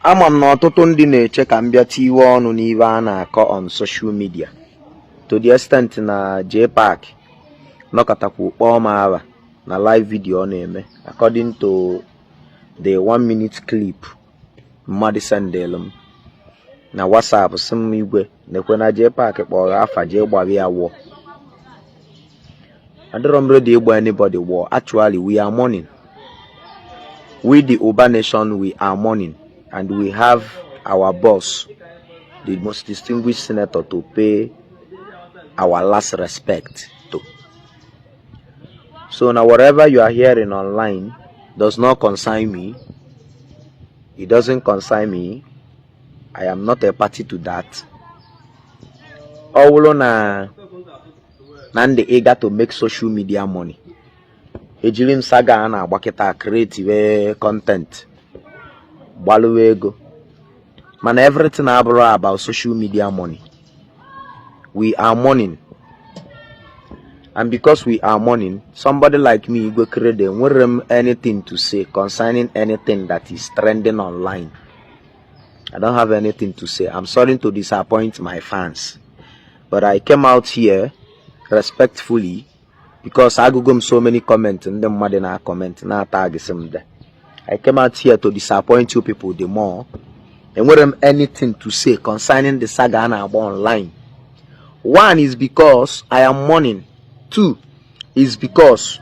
Ama m na ọtụtụ ndị na-eche ka m bịa tiwe ọnụ n'ive a na-akọ on social media, to the extent na JPAC nọkatakwu kpọọ m ava na live video ọ na-eme, according to the one minute clip mmadụ sendịlụ m na WhatsApp, sị m, "Igwe, nekwe na JPAC kpọrọ afa, jee gbara ya wụọ." Adịrọ m ready ịgba anybody war. Actually, we are mourning. We, the Uba Nation, we are mourning, and we have our boss, the most distinguished senator, to pay our last respect to. So now, whatever you are hearing online does not concern me. It doesn't concern me. I am not a party to that. Ọ bụrụ na ndị eager to make social media money, ejiri m saga a na-agba kịta create content, gbalụwa ego, mana everything abụrụ about social media money. We are mourning, and because we are mourning, somebody like me, Igwe Credo, enwere m anything to say concerning anything that is trending online. I don't have anything to say. I'm sorry to disappoint my fans, but I came out here respectfully because agụgo m so many comment ndị mmadụ na comment na-atagịsị m de. I came out here to disappoint you people the more. Enwere m anything to say concerning the saga a na-agba online. One is because I am mourning. Two is because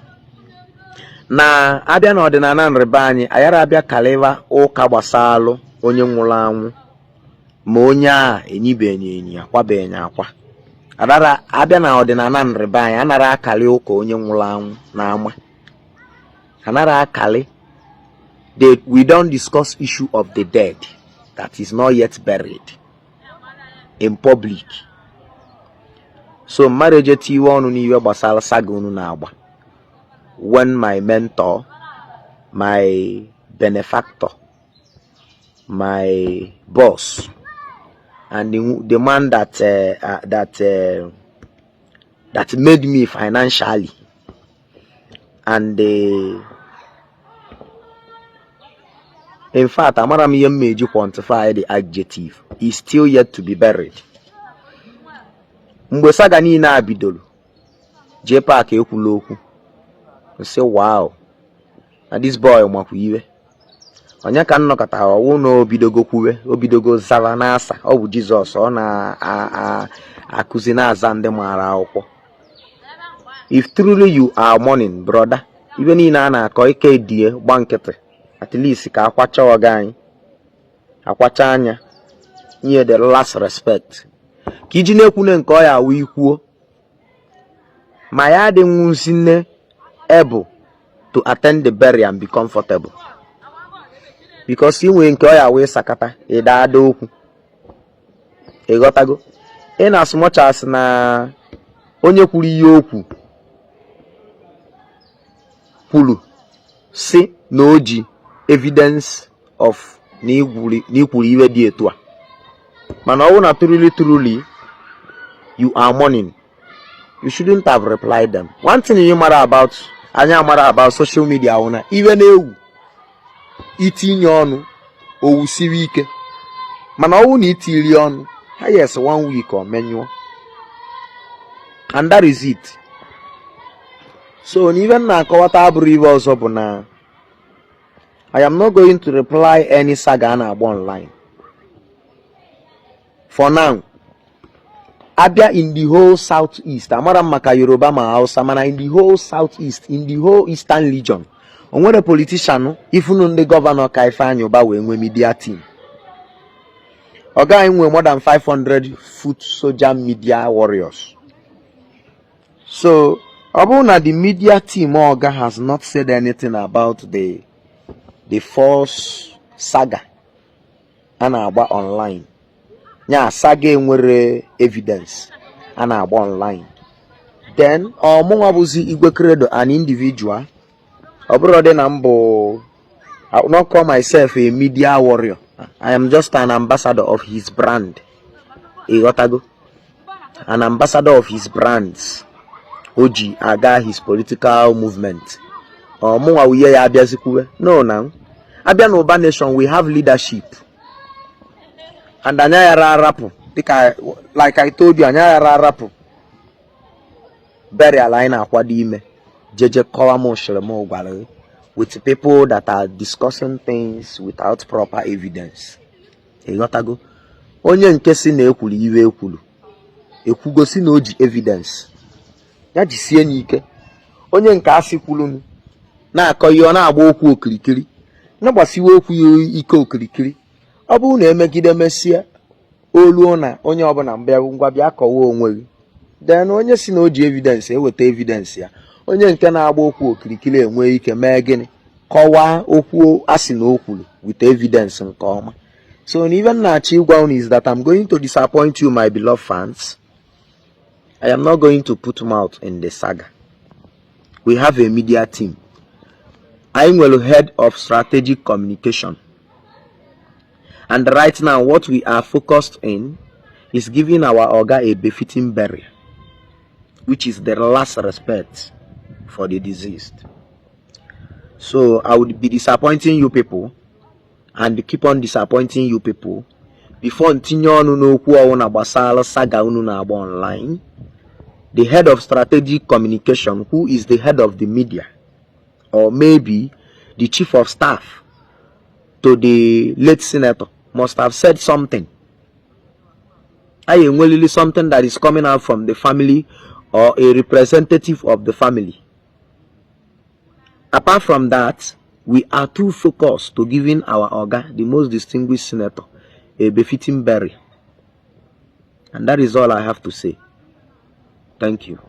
na abịa n'ọdịnala nrịba anyị, ayara abịa kalịva ụka gbasalụ onye nwụrụ anwụ, ma onye a enyibeghị enyi, akwabeghị akwa. Adara abịa na ọdịnala nrịba anyị, anara akali ụka onye nwụrụ anwụ n'ama, anara akali. We don't discuss issue of the dead that is not yet buried in public. So mmadụ eje tiwe ọnụ n'ihe gbasara saga unu na-agba when my mentor, my benefactor, my boss and the man that made me financially and in fact, amara m ihe m eji quantify the adjective, is still yet to be buried. Mgbe saga niile a bidoro, JPAC ekwula okwu, sị, "Wow, na this boy makwa iwe." Onye ka nnọkọta ọwụ na obidogo kwuwe, obidogo zara n'asa, ọ bụ Jizọs ọ na-akụzi na-aza ndị maara akwụkwọ. If truly you are mourning, brother, ibe niile a na-akọ ike die, gba nkịtị, at least ka akwacha ọga anyị, akwacha anya, nye the last respect, ka iji na-ekwune nke ọ ya awụ ikwuo ma ya adị nwuzi nne able to attend the burial and be comfortable, because inwe nke ọ ya wee sakata ịda ada okwu. Ịghọtago? In as much as na onye kwuru ihe okwu kwuru si na o ji evidence of na ikwuru iwe dị etu a, mana ọ bụrụ na truly, truly you are mourning, you shouldn't have replied them. One thing you mara about anyị amara about social media wụ na iwe na-ewu, itinye ọnụ owu siri ike, mana ọ bụrụ na itiri ọnụ ha, yes, one week ọ menyụọ, and that is it. So na ife m na-akọwata abụrụ ife ọzọ bụ na I am not going to reply any saga a na-agba online for now. Abịa in the whole South East, amara m maka Yoruba ma Hausa, mana in the whole South East, in the whole Eastern Region, o nwere politician ifunu ndị governor ka Ifeanyi Uba wee nwee media team. Ọ gaghị nwee more than 500 foot soldier media warriors. So ọ bụrụ na the media team oga has not said anything about the false saga a na-agba online, nya saga enwere evidence a na-agba online, then ọmụnwa bụzi Igwe Credo, an individual, ọ bụrụ dị na mbụ, I will not call myself a media warrior. I am just an ambassador of his brand. Ịghọtago? An ambassador of his brands o ji aga his political movement. Ọmụnwa wuye ya abịazikwuwe no. Now, abịa na Uba Nation, we have leadership. And anyị aghara arapụ, dịka like I told you, anyị aghara arapụ burial anyị na-akwado ime jeje kọwa m shiri m gwara gị with people that are discussing things without proper evidence. Ịghọtago? Onye nke si na ekwuru iwe ekwuru ekwugosi na o ji evidence ya, jisie ya ike. Onye nke asị kwuru na-akọ ihe ọ na-agba okwu okirikiri na-agbasiwe okwu ya ike okirikiri. Ọ bụrụ na emegide mesie oluo na onye ọbụla mbịa ngwa bịa kọwa onwe gị, then onye si na o ji evidence eweta evidence ya. Onye nke na-agba okwu okirikiri enwee ike mee gịnị? Kọwaa okwu a sị na o kwuru with evidence nke ọma. So na even na-achọ ịgwa unu is that I'm going to disappoint you, my beloved fans. I am not going to put mouth in the saga. We have a media team. Anyị nwere head of strategic communication, and right now what we are focused in is giving our oga a befitting burial, which is the last respect for the deceased. So I would be disappointing you people and keep on disappointing you people before ntinye ọnụ n'okwu ọwụna gbasara saga unu na-agba online. The head of strategic communication, who is the head of the media, or maybe the chief of staff to the late senator, must have said something. I enwelili something that is coming out from the family or a representative of the family. Apart from that, we are too focused to giving our oga, the most distinguished senator, a befitting burial. And that is all I have to say. Thank you.